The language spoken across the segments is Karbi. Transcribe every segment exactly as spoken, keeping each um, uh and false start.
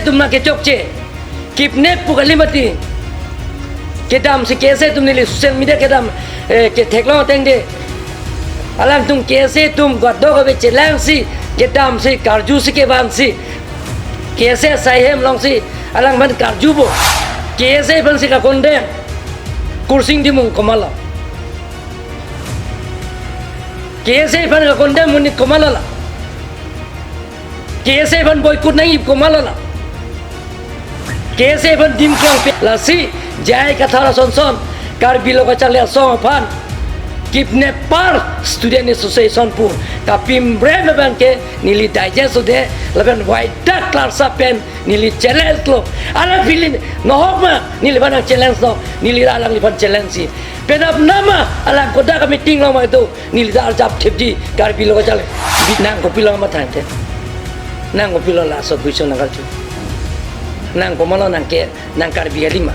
atum na kechokche, kidnap pu kali mati. Kedamsi K S A atum neli social media kedam, eh, ketheklong ateng de. Alangtum K S A atum gadok ave chelangsi, kedamsi karjusi kevansi, K S A asai hem longsi alangphan karjupo. K S A aphansi ka-condemn. Kursing Timung komatlo? K S A aphan ka-condemn monit komatlo la? K S A aphan boycott nangji komatlo la? K S A aphan dim klangpe lasi J I Kathar asonson Karbi Lo Kacharli Asong aphan kidnapper Student Association pu kapimrem abangke neli digest un-e lapen waidak klarsap pen neli challenge lo. Alang pili nohok ma neliphan nang challenge lo, neli ra alangliphan challenge si. Penap nama alang kodak meeting lo ma do, neli ta arjap thipji Karbi Lo Kacharli. Nang kopilo ma thangte? Nang kopilo laso question nang karju? Nang komatlo, nang ke, nang Karbi kali ma?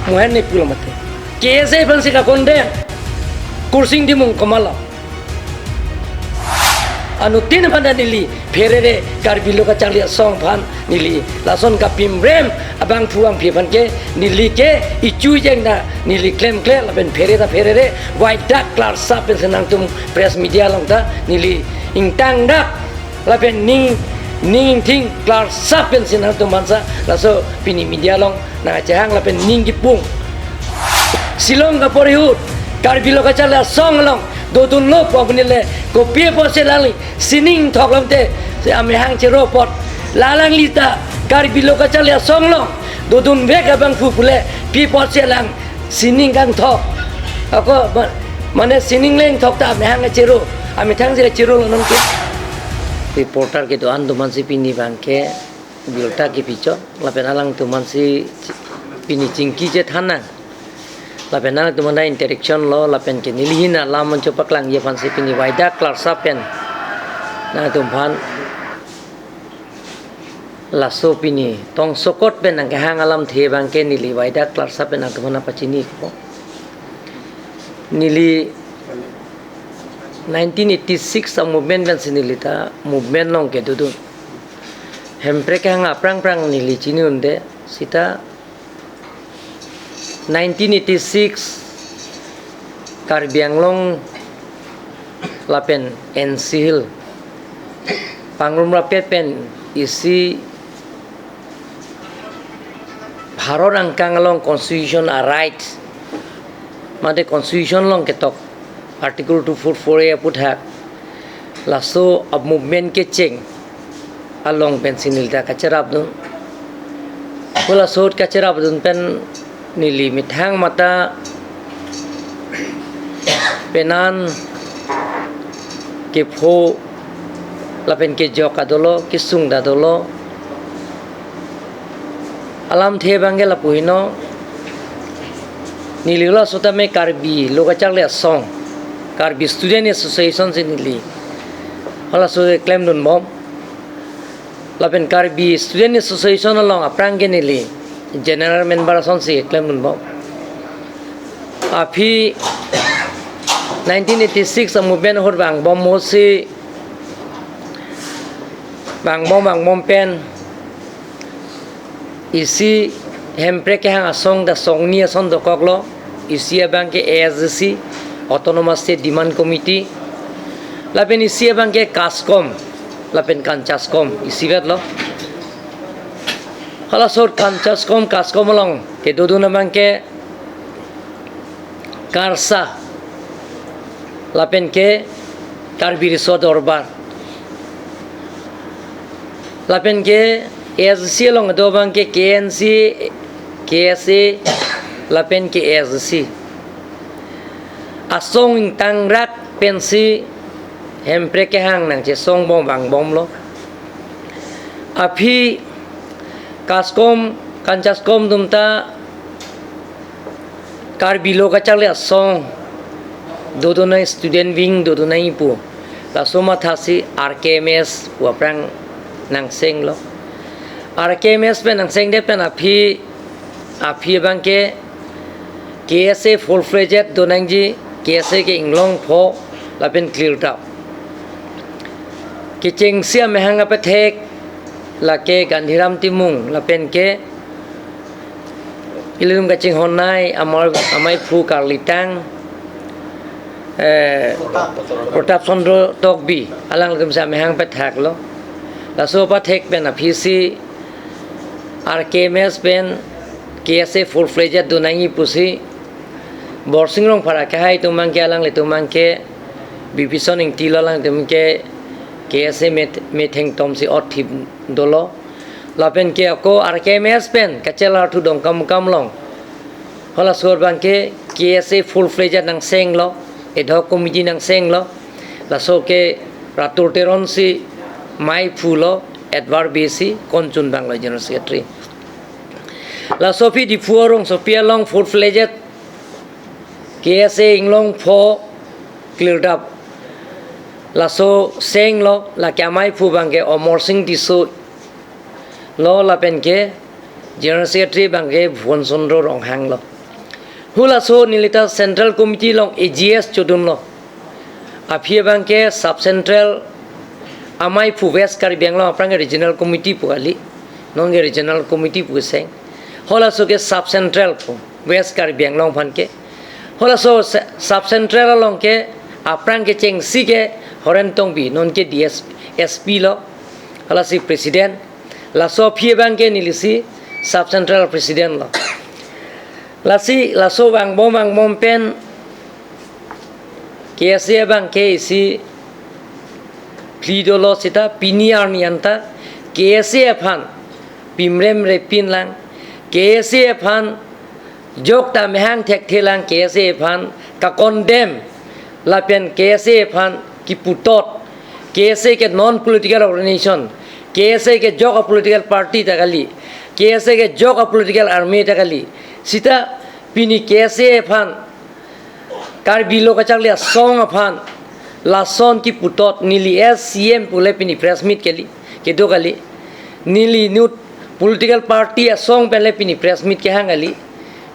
Mohen ne pulo mati. K S A aphansi ka-condemn. Kursing Timung komatlo? Anuttin aphan ta neli pherere, Karbi Lo Kacharli Asong aphan neli lason kapimrem abangphu abangphi aphan ke neli ke ichu jeng ta neli klemkle lapen phere ta pherere, waidak klarsap pensi nangtum press media along ta neli ingtangdak lapen ning, ning thing klarsap pensi nangtum aphansa laso pini media along nangkachehang lapen ning kipung. Shillong kapori ahut Karbi Lo Kacharli Asong along dodunlo pu amonit le kopi apotsi alangli sining thok longte, si amehang chero apot. La alangli ta Karbi Lo Kacharli Asong along dodunvek abangphu pule pi apotsi alang sining kangthok? Ako ma-, mane sining le ingthok ta amehang chero, amethang si chero lo nonke. Reporter kedo-an atum aphansi pini abangke birta kipi chot, lapen alangtum aphansi pini chingki chethan nang. Lapen alangtum aphan ta interaction lo, lapen ke neli hin alam moncho paklangji aphansi pini waidak klarsap pen nangtum aphan laso pini tongsokot pen nangkehang alamthe abangke neli waidak klarsap pen nangtum aphan pachini ko. Neli nineteen eighty-six a-movement pensi neli ta movement along kedodun. Hemprek kehang aphrang aphrang neli chini un-e, seta nineteen eighty-six Karbi Anglong lapen N C Hill pangrum rapet pen isi Bharat angkang along constitution a-right, mate constitution along ketok Article two four four A aputhak laso a-movement kecheng along pensi neli ta kacherapdun. Pu laso ahut kacherapdun pen neli methang mata penan kepho lapen kejok ta dolo, kesung ta dolo. Alamthe abangke lapu heno, neli halaso tame Karbi Lo Kacharli Asong, Karbi Student Association si neli halaso klemdunbom. Lapen Karbi Student Association along aphrang ke neli general member asonsi klemdunbom. Aphi nineteen eighty-six a-movement ahut vangbom ahutsi, vangbom vangbom pen isi Hemprek kehang asong ta songni ason dokoklo. Isi abangke A S D C, Autonomous State Demand Committee, lapen isi abangke KASCOM lapen KANCHASCOM isivet lo. Halaso KANCHASCOM, KASCOM along kedodun abangke KARSA lapen ke Karbi Riso Dorbar, lapen ke A S D C along kedo abangke K N C, K S A lapen ke A S D C. Asong ingtangrak pensi Hemprek kehang nangchesongbom vangbomlo. Aphi KASCOM, KANCHASCOM atum ta Karbi Lo Kacharli Asong dodun nangji, student wing dodun nangji pu laso mathasi R K M S pu aphrang nangsenglo. R K M S pen nangsengdet pen aphi, aphi abangke K S A full fledged do nangji, K S A ke inglong pho lapen clear tap. Kechengsi amahang apethek lake Gandhiram Timung lapen ke ilitum kachinghonnei amar amaiphu karlitang, eh, Pratap Chandra Tokbi alanglitumsi amahang pethaklo. Laso apathek pen aphisi R K M S pen K S A full fledged do nangji pusi Borsing Rongphar akehai atum abangke alanglitum abangke Bibison Ingti lo alanglitum ke K S A met metheng tomsi othip dolo. Lapen ke ako R K M S pen kachelar thu Dongkamukam along. Halaso abangke K S A full fledged nangsenglo, ad hoc committee nangsenglo. Laso ke Ratur Teronsi maiphulo, Edward Bey si Konchun abanglo General Secretary. Laso aphi Diphu arongsopi along full fledged K S A Inglong pho klirdap. Laso senglo, lake amaiphu abangke Amarsing Tisso lo lapen ke General Secretary abangke Bhuban Chandra Ronghang lo. Halaso nelita Central Committee along A G S chodunlo. Aphi abangke Sub Central amaiphu West Karbi Anglong aphrang ke Regional Committee pu kali. Non ke Regional Committee pu seng. Halaso ke Sub Central pu West Karbi Anglong aphan ke. Halaso se- Sub Central along ke aphrang kechengsi ke Horen Tongbi, non ke D S, S P lo. Halasi President. Laso aphi abangke nelisi Sub Central President lo. Lasi laso vangbom vangbom pen K S A abangke isi phli dolo seta pini arni anta K S A aphan pimrem repin lang, K S A aphan jok ta mehang thekthe lang, K S A aphan ka-condemn lapen K S A aphan kiputot, K S A ke non political organization, K S A ke jok a political party ta kali, K S A ke jok a political army ta kali. Seta pini K S A aphan Karbi Lo Kacharli Asong aphan lason kiputot neli as C M pule pini press meet kali, kedo kali. Neli inut political party asong pen le pini press meet kehang kali.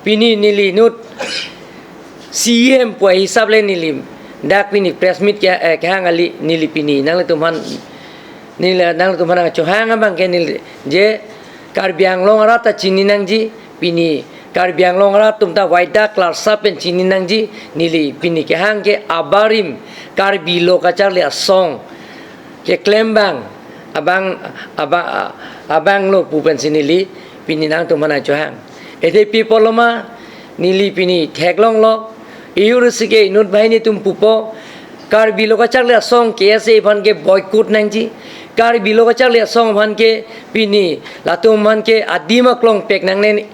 Pini neli inut C M pu ahisap le neli dak pini press meet ke, eh, kehang kali, neli pini nanglitum aphan, neli nanglitum aphan nangchohang abangke neli je Karbi Anglong arat ta chini nangji, pini Karbi Anglong arat atum ta waidak klarsap pen chini nangji, neli pini kehang ke abarim Karbi Lo Kacharli Asong keklem abang, abang, abang, abang lo pu pensi neli pini nangtum aphan nangchohang. Athe pi apotlo ma, neli pini theklonglo, ejor si ke inut banghini atum pupo, Karbi Lo Kacharli Asong K S A aphan ke boycott nangji, Karbi Lo Kacharli Asong aphan ke pini latum aphan ke adim aklong pek nangne,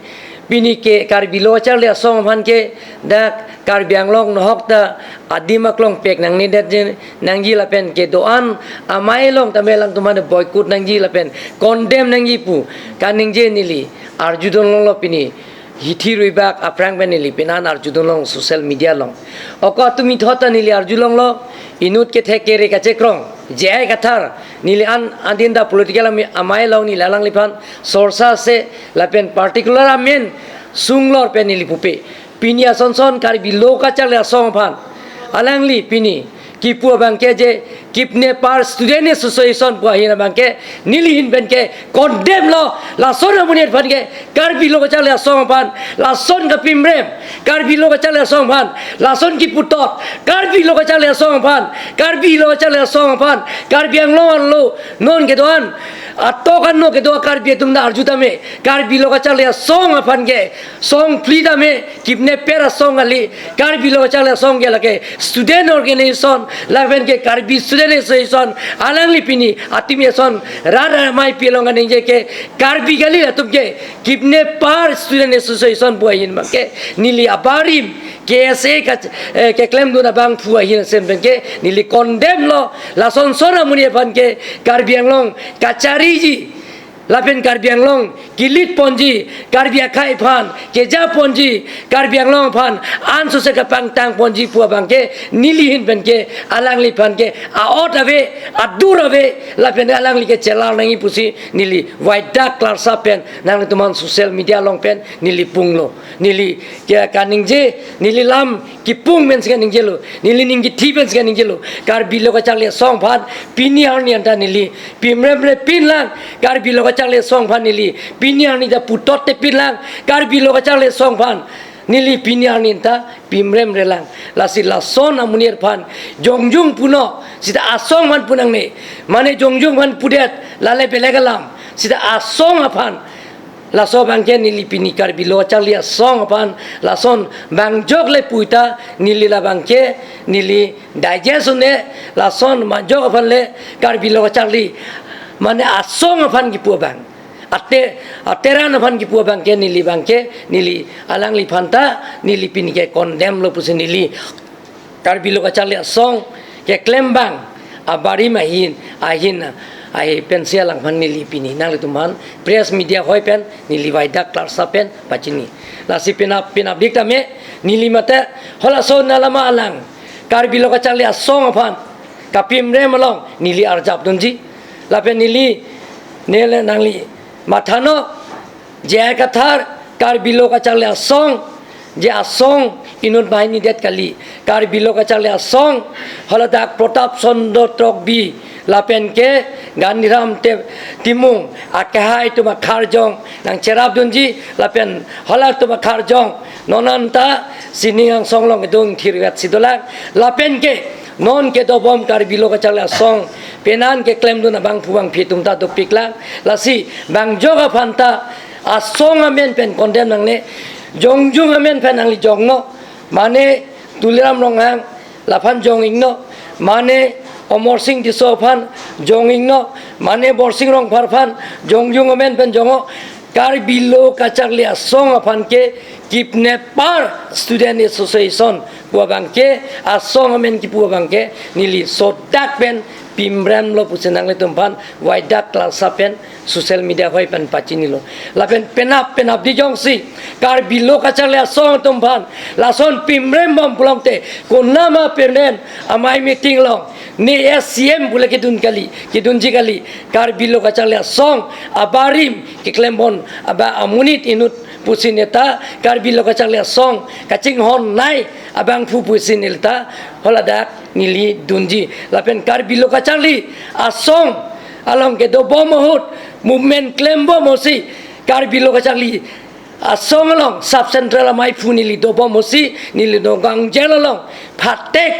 pini ke Karbi Lo Kacharli Asong aphan ke dak Karbi Anglong nohok ta adim aklong pek nangnedet je nangji lapen kedo-an amei along tame alangtum aphan boycott nangji lapen condemn nangji pu kaningje neli arjudun longlo pini hithi ruibak aphrang pen neli pinan arjudun long social media along. Ako atum ithot ta neli arjulonglo, inut kethek kere kachekrong, J I Kathar, neli an adin ta political ami- amei along neli alangliphan sorsa se lapen particular amen sunglor pen neli pupe. Pini asonson Karbi Lo Kacharli Asong aphan alangli pini kipu abangke je kidnapper student association pu ahin abangke neli ahin pen ke condemn lo, lason amonit aphan ke Karbi Lo Kacharli Asong aphan lason kapimrem, Karbi Lo Kacharli Asong aphan lason kiputot, Karbi Lo Kacharli Asong aphan, Karbi Lo Kacharli Asong aphan, Karbi Anglong arlo non kedo-an atok anno kedo Karbi atum ta arju tame, Karbi Lo Kacharli Asong aphan ke song phli tame, kidnapper asong kali, Karbi Lo Kacharli Asong ke lake student organization, lapen ke Karbi Student Association, alangli pini atum ason rat amei pi along kaningje ke Karbi kali, latum ke kidnapper student association pu ahin abangke neli abarim K S A ka, eh, keklemdun abangphu ahin asem pen ke neli condemn lo, lason son amonit aphan ke Karbi Anglong kachariji lapen Karbi Anglong kelit ponji, Karbi akhei aphan keja ponji, Karbi Anglong aphan ansose kapangtang ponji pu abangke neli ahin penke alangliphan ke a-ot ave, adur ave, lapen alangli ke chelar nangji pusi neli waidak klarsap pen nanglitum aphan social media along pen neli punglo. Neli ke kaningje, neli lam kipung pensi kaningjelo, neli ning kithi pensi kaningjelo. Karbi Lo Kacharli Asong aphan pini arni anta neli pimremre pinlang. Karbi Lo Kacharli Asong aphan neli pini arni ta putot te pinlang. Karbi Lo Kacharli Asong aphan neli pini arni anta pimremrelang. Lasi lason amonit aphan jongjung punon, seta asong aphan pu nangne. Mane jongjung aphan pudet, lale belek alam. Seta asong aphan. Laso abangke neli pini Karbi Lo Kacharli Asong aphan lason bangjok le puta, neli labangke neli digest un-e, lason bangjok aphan le Karbi Lo Kacharli, mane asong aphan kipu abang, ate, ateran aphan kipu abangke neli abangke neli alangliphan ta neli pini ke condemn lo pusi neli Karbi Lo Kacharli Asong keklem abang abarim ahin, ahin, ahin pensi alangphan neli pini nanglitum aphan press media hoi pen neli waidak klarsap pen pachini. Lasi penap, penapdik tame neli mate halaso nalama alang Karbi Lo Kacharli Asong aphan kapimrem along neli arjap dunji. Lapen neli, neli nangli mathanon, J I Kathar, Karbi Lo Kacharli Asong, je asong inut banghini det kali. Karbi Lo Kacharli Asong, haladak Pratap Chandra Tokbi, lapen ke Gandhiram Te-, Timung, akehai atum akarjong nangcherap dunji, lapen halatum akarjong non anta sining angsong along kedung thirwet si dolang, lapen ke non kedobom Karbi Lo Kacharli Asong penan keklem dun abangphu bangphi atum ta dopiklang. Lasi bangjok aphan ta asong amen pen condemn nangne, jongjung amen pen nangli jongnon, mane Tuliram Ronghang laphan jong-iknon, mane Amarsing Tisso aphan jong-iknon, mane Borsing Rongphar aphan jongjung amen pen jongnon. Karbi Lo Kacharli Asong aphan ke kidnapper Student Association pu abangke, asong amen kipu abangke neli sodak pen pimrem lo pusi nanglitum aphan waidak klarsap pen social media hoi pen pachinilo. Lapen penap, penapdik jongsi Karbi Lo Kacharli Asong atum aphan lason pimrem bom pulote, konama pimrem, amei meeting along ne S C M pule kedun kali, kedunji kali, Karbi Lo Kacharli Asong abarim keklem bon aba amonit inut pusi neta Karbi Lo Kacharli Asong kachinghon nai abangphu pusi neta haladak neli dunji. Lapen Karbi Lo Kacharli Asong along kedobom ahut movement klembom ahutsi Karbi Lo Kacharli Asong along sub central ameiphu neli dobom ahutsi neli Nagaon jail along phatek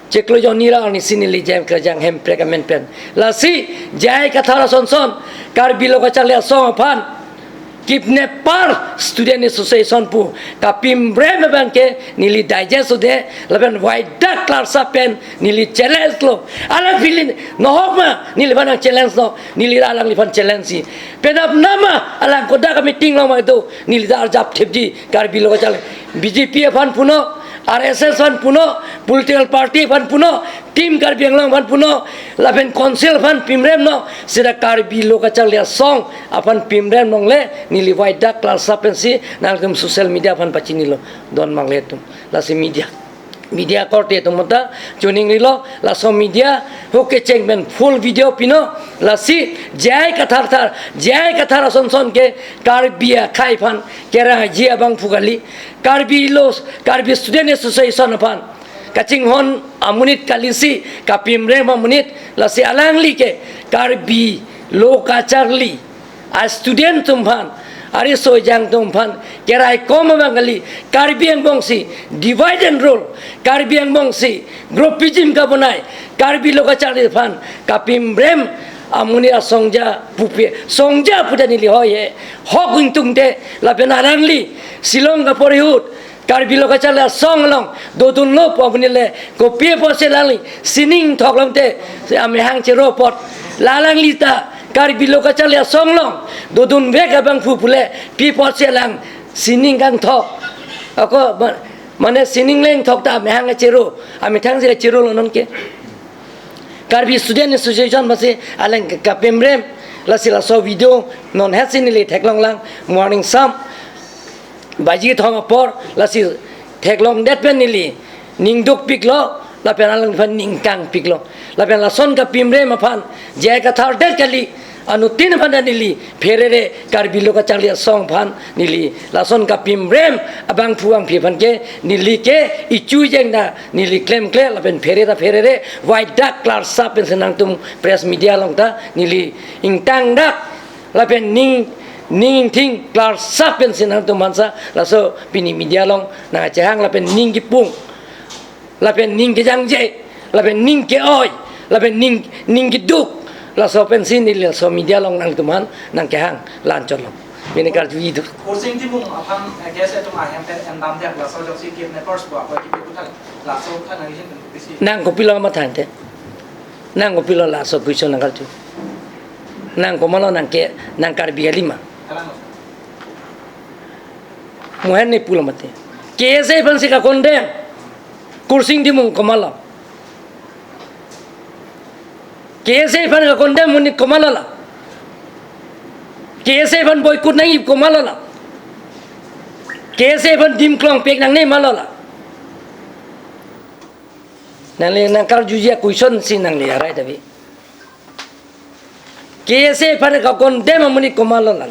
chiklo jonni ra arnisi neli jam kerjang Hemprek amen pen. Lasi J I Kathar asonson Karbi Lo Kacharli Asong aphan kidnapper Student Association pu kapimrem abangke neli digest un-e, lapen waidak klarsap pen neli challenge lo. Alang pilin nohok ma neliphan nang challenge lo, neli alangliphan challenge si. Penap nama alang kodak meeting along ma do, neli ta arjap thipji. Karbi Lo Kacharli, B J P aphan punon, R S S aphan punon, political party aphan punon, Team Karbi Anglong aphan punon, lapen council aphan pimremnon, seta Karbi Lo Kacharli Asong aphan pimrem longle, neli waidak klarsap pensi nangtum social media aphan pachinilo, don mangle atum. Lasi media, media korte atum ta chuning rilo, laso media hu kecheng pen full video pinon. Lasi J I Kathar thar, J I Kathar asonson ke Karbi akhei aphan kerangji abangphu kali, Karbi Lo, Karbi Student Association aphan kachinghon amonit kalisi, kapimrem amonit. Lasi alangli ke Karbi Lo Kacharli a student atum aphan, ariso ejang atum aphan keraikom abang kali. Karbi angbong si divide and rule, Karbi angbong si groupism kabonai, Karbi Lo Kacharli aphan kapimrem amonit asongja pupe, songja pudet neli hoi he, hok ingtungte, lapen alangli Shillong kapori ahut Karbi Lo Kacharli Asong along dodunlo pu amonit le kopi apotsi alangli sining thok longte amehang chero apot, la alangli ta Karbi Lo Kacharli Asong along dodunvek abangphu pule pi apotsi alang sining kangthok, ako ma-, mane sining lengthok ta amehang chero, amethang si chero lo nonke. Karbi Student Association masi alang kapimrem, Lasi laso video non hetsi neli theklonglang, morning sam baji thom apor, lasi theklongdet pen neli ning dukpiklo, lapen alangphan ning kangpiklo. Lapen lason kapimrem aphan J I Kathar det kali, anuttin aphan ta neli pherere, Karbi Lo Kacharli Asong aphan neli lason kapimrem abangphu bangphi aphan ke neli ke ichu jeng ta neli klemkle lapen phere ta pherere, wai dak klarsap pensi nangtum press media along ta neli ingtang dak lapen ning, ning thing klarsap pensi nangtum aphansa laso pini media along nangkachehang lapen ning kipung, lapen ning kejangje, lapen ning ke-oi, lapen ning, ning keduk, laso pensi neli laso media along nangtum aphan nangkehang, la-anchot lo. Pini karju idu. Kursing Timung aphan, eh, KSA atum ahem pen endam dia laso ajoksi kidnappers pu ako kipi puthak, laso puthak nangji pen pisi. Nang kopilo mathang te? Nang kopilo laso question nangkarju? Nang komatlo, nang ke, nang Karbi kali ma? Kalang lo. Mohen ne pulo mati. KSA aphansi ka-condemn Kursing Timung, komatlo? KSA aphan ka-condemn amonit komatlo la? KSA aphan boycott nangji komatlo la? KSA aphan dim klong pek nangne matlo la? Nangli nangkarjuji a-question si nangli arai tabi. KSA aphan ka-condemn amonit komatlo la?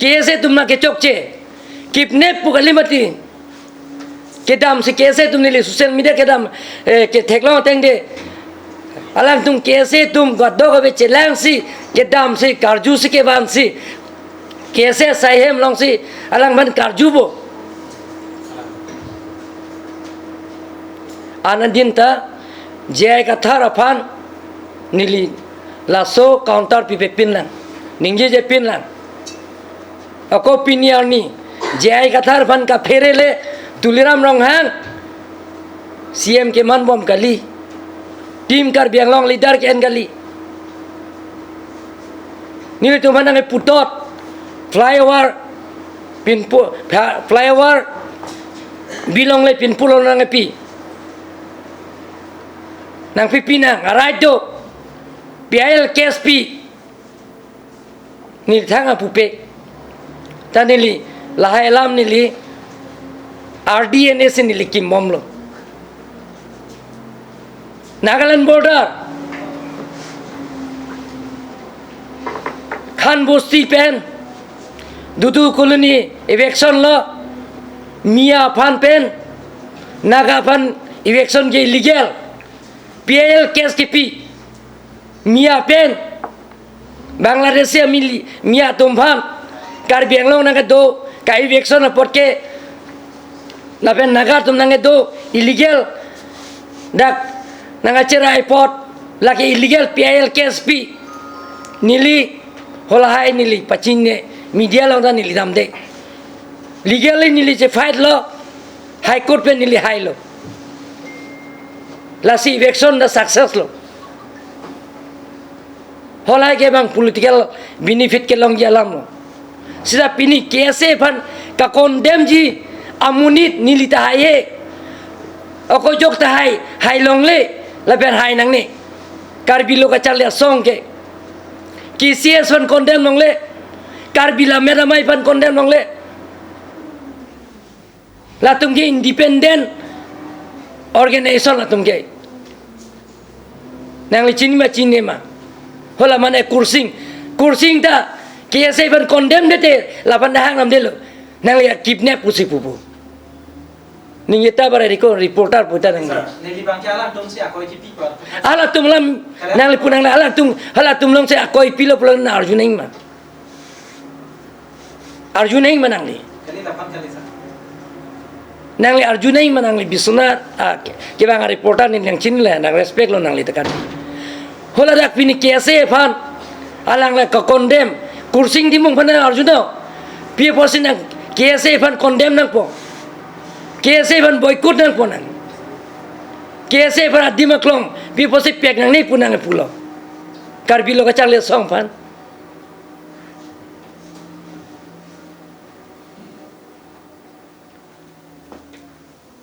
KSA atum nangkechokche, kidnap pu kali mati. Kedamsi KSA atum neli social media kedam, eh, ketheklong ateng de. Alangtum KSA atum gadok ave chelangsi, kedamsi karjusi kevansi KSA asai hem alongsi alangphan karjupo. Anadin ta J I Kathar aphan neli laso counter pipe pinlang, ningjejepinlang. Ako pini arni J I Kathar aphan kaphere le Tuliram Ronghang CEM kemanbom kali, Team Karbi Anglong leader ke-en kali. Nelitum aphan nangkeputot flyover pinpo, fly-, flyover bilong le pinpo lo nangpi. Nangpipi nang, arai do. P I L case pi. Neli thang apupe. Ta neli lahai alam neli R D N A si neli kimbomlo. Nagaland border, Khan Bosti pen, Dudu Colony eviction lo, Miya aphan pen, Naga aphan eviction ke illegal, P I L case kipi, Miya pen, Bangladeshi amili, Miya atum aphan, Karbi Anglong nangkedo, ka-eviction apot ke, lapen Naga atum nangkedo, illegal, dak, nangkacherai apot, lake illegal P I L case pi, neli, halahai neli, pachini, media along ta neli damde. Legally neli che-fight lo, High Court pen neli hailo. Lasi eviction ta success lo. Halahai ke bang political benefit kelongji alam lo. Sita pini K S A aphan ka-condemn ji amonit neli ta haihe. Ako ajok ta hai, hai longle, lapen hai nangne. Karbi Lo Kacharli Asong ke. K C S aphan condemn longle. Karbi Lammet Amei aphan condemn longle. Latum ke independent organization latum ke. Nangli chini ma chini ma. Hala mane Kursing. Kursing ta K S A aphan condemn det te, lapen dak hang namdelo. Nangli kidnap pusi pupo. Ningje ta bara riko reporter pu ta nang. Sir, neli bang ke alangtum si akoi kipi pa. Alangtum alam nangli pu nang alangtum, alangtum along si akoi pilo pulo nang arju nang ma. Arju nang ma nangli. Kali lapan kali, sir. Nangli arju nang ma nangli Biswanath, ah, ke, kevang reporter ne nang chinilo, nang respect lo nangli tekan. Hala dak pini K S A aphan, alang la ka-condemn, Kursing Timung aphan arju no. Pi apotsi nang K S A aphan condemn nangpo. K S A aphan boycott nangpo nang. K S A aphan adim aklong, pi apotsi pek nangne pu nang pulo. Karbi Lo Kacharli Asong aphan.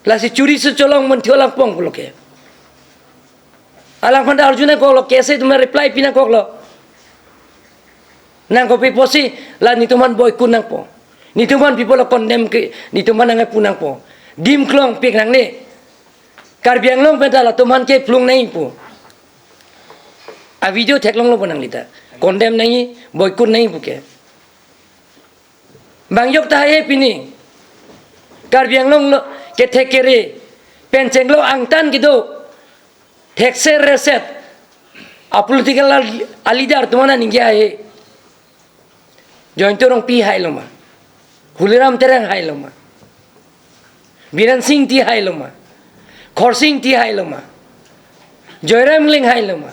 Lasi churi si cholong mun thio langpong pulo ke. Alangphan ta arju nangkoklo, K S A atum aphan reply pi nangkoklo. Nangkopi pusi la netum aphan boycott nangpo. Netum aphan pi pulo condemn ke, netum aphan nangpu nangpo. Dim klong pik nangne. Karbi Anglong pen ta latum aphan ke phlung nangji pu. A video theklonglo pu nangli ta. Condemn nangji, boycott nangji pu ke. Bang yok tahai pini. Karbi Anglong lo kethek kere. Pen chenglo angtan kedo. Thekser reset. A political al-, a leader atum aphan ningje hai. Jayanta Rongpi hailo ma. Holiram Terang hailo ma. Biren Singh Engti hailo ma. Khorsing Engti hailo ma. Joyram Engleng hailo ma.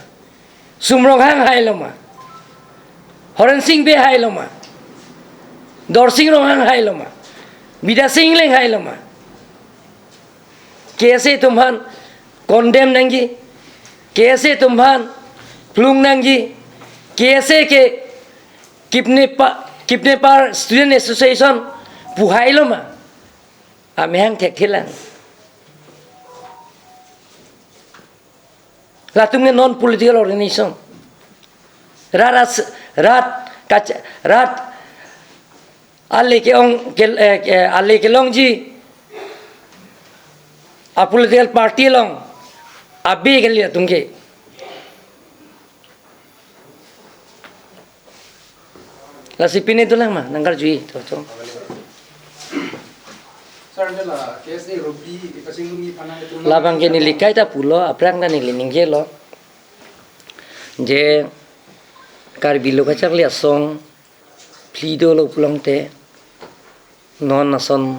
Sum Ronghang hailo ma. Horen Sing Bey hailo ma. Dorsing Ronghang hailo ma. Bidya Sing Engleng hailo ma. K S A atum aphan condemn nangji. K S A atum aphan phlung nangji. K S A ke kidnapper, kidnapper Student Association pu hailo ma. Amahang thekthelang. Latum ke non political organization. Rat as-, rat kacha-, rat ale ke-ong ke, eh, ke, ale kelongji a political party along abe kali latum ke. Lasi pine dolang ma, nangkarjui to, to. Sir, de la K S A ropli kachingrumji aphan nangtum labang ke neli kaita pulo, aphrang ta neli ningjelo. Je Karbi Lo Kacharli Asong phli dolo pulote non ason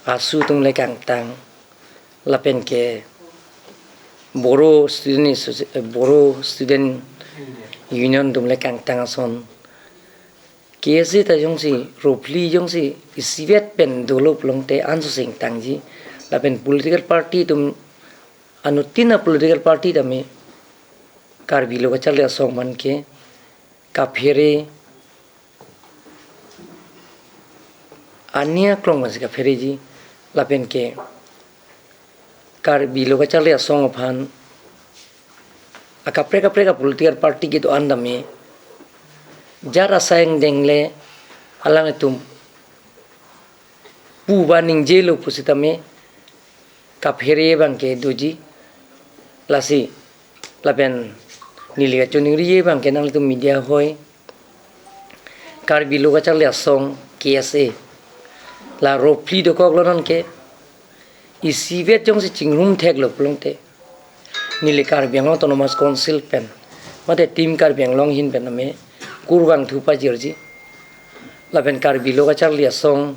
asu atum le kangtang. Lapen ke Bodo Student Associ-, eh, Bodo Student Union atum le kangtang ason. K S A ta jongsi, ropli jongsi, isivet pen dolo pulote anso sing tangji. Lapen political party atum, anuttin a political party tame, Karbi Lo Kacharli Asong aphan ke, kaphere, ania klong masi kaphereji, lapen ke Karbi Lo Kacharli Asong aphan akaprek kaprek a political party kedo-an tame, jar asai angdeng le alanglitum pu ba ningjelo pusitame, kaphere abang ke doji, lasi, lapen neli kachoningri abang ke nanglitum media hoi, Karbi Lo Kacharli Asong K S A, la ropli dokoklo non ke, isivet jongsi chingrum theklo pulote, neli Karbi Anglong Autonomous Council pen, mate Team Karbi Anglong ahin pen tame kurvangthu pajirji. Lapen Karbi Lo Kacharli Asong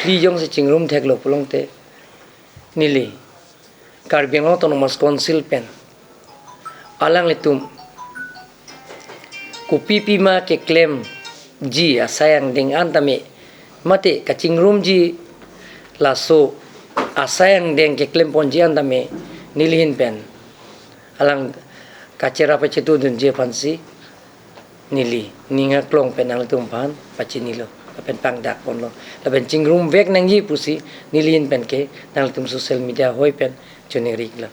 phli jongsi chingrum theklo pulote, neli Karbi Anglong Autonomous Council pen alanglitum kopi pima keklemji asai angdeng an tame, mate kachingrumji laso asai angdeng keklemponji an tame, neli ahin pen alang kachera pachetudunji aphansi neli ning aklong pen nanglitum aphan pachinilo, lapen pangdakponlo, lapen chingrumvek nangji pusi neli ahin pen ke nanglitum social media hoi pen choningrilo.